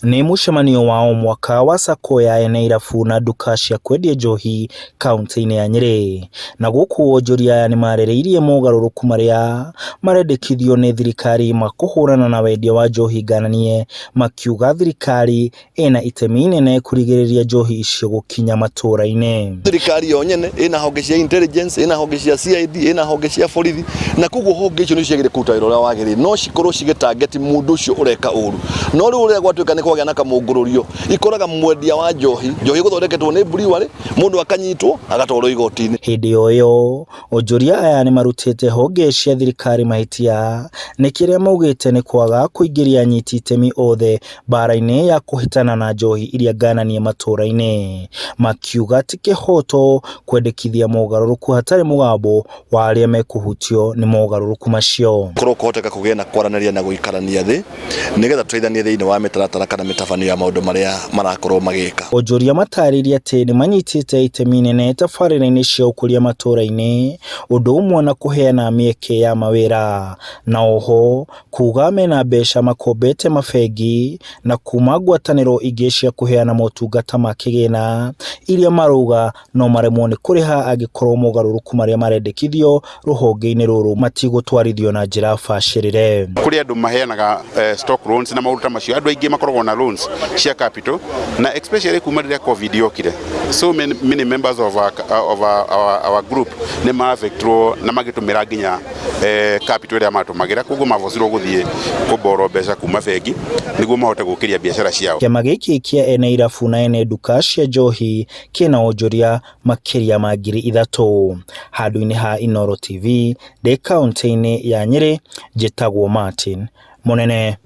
Nĩ mũcemanio wa o mwaka wa Sacco ya ene irabu na nduka cia kwendia njohi kauntĩ-inĩ ya Nyĩrĩ. Na gũkũ onjoria aya nĩmarĩrĩirie mogarũrũku marĩa marendekithio nĩ thirikari ma kũhũrana na wendia wa njohi ngananie, makiuga thirikari ĩna itemi inene kũrigĩrĩria njohi icio gũkinya matũra-inĩ. Thirikari yo nyene ĩna honge cia intelligence, ĩna honge cia CID, ĩna honge cia borithi, na koguo honge icio nĩ ciagĩrĩire kũruta wĩra ũrĩa wagĩrĩire, no cikorwo cigĩ target mũndũ ũcio ũreka ũru. No rĩu ũrĩa gwatuĩka nĩ kwagĩa na kamũngũrũrio, ikoraga mwendia wa njohi, njohi ĩgũthondeketwo nĩ brewery, mũndũ akanyitwo agatwarwo igoti-inĩ. Hĩndĩ o ĩyo, onjoria aya nĩ marutĩte honge cia thirikari mahĩtia nĩ kĩrĩa maugĩte nĩ kwaga kũingĩria anyiti itemi othe mbara-inĩ ya kũhĩtana na njohi iria ngananie matũra-inĩ, makiuga ti kĩhoto kwendekithia mogarũrũku hatarĩ mũgambo wa arĩa mekũhutio nĩ mogarũrũku macio. Korwo kũhoteka kũgĩe na kwaranĩria na gũikarania thĩ nĩgetha tũteithanie thĩinĩ wa mĩtaratara kana mĩtabanio ya maũndũ marĩa marakorwo magĩka. Onjoria matarĩirie atĩ nĩ manyitĩte itemi inene tabarĩra-inĩ cia ũkũria matũra-inĩ, ũndũ ũmwe na kũheana mĩeke ya mawĩra, na oho kuga mena mbeca makombete mabengi na kuma ngwatanĩro ingĩ cia kũheana motungata ma kĩgĩna iria marauga no maremwo nĩ kũrĩha angĩkorwo mogarũrũku marĩa marendekithio rũhonge-inĩ rũrũ matigũtwarithio na njĩra bacĩrĩre. Kũrĩ andũ maheanaga stock loans na maũndũ ta macio. Andũ aingĩ makoragwo na loans cia capital na especially kuma rĩrĩa COVID yokire, so many, many members of our group nĩ ma-affectwo na magĩtũmĩra nginya capital ĩrĩa matũmagĩra, koguo mabocirwo gũthiĩ kũborrow mbeca kuma bengi nĩguo mahote gũkĩria biacara ciao. Kĩama gĩkĩ kĩa ene irabu na ene nduka cia njohi kĩna onjoria makĩria ma 3000. Handũ-inĩ ha Inooro TV ndĩ kaũntĩ-inĩ ya Nyĩrĩ, njĩtagwo Martin Mũnene.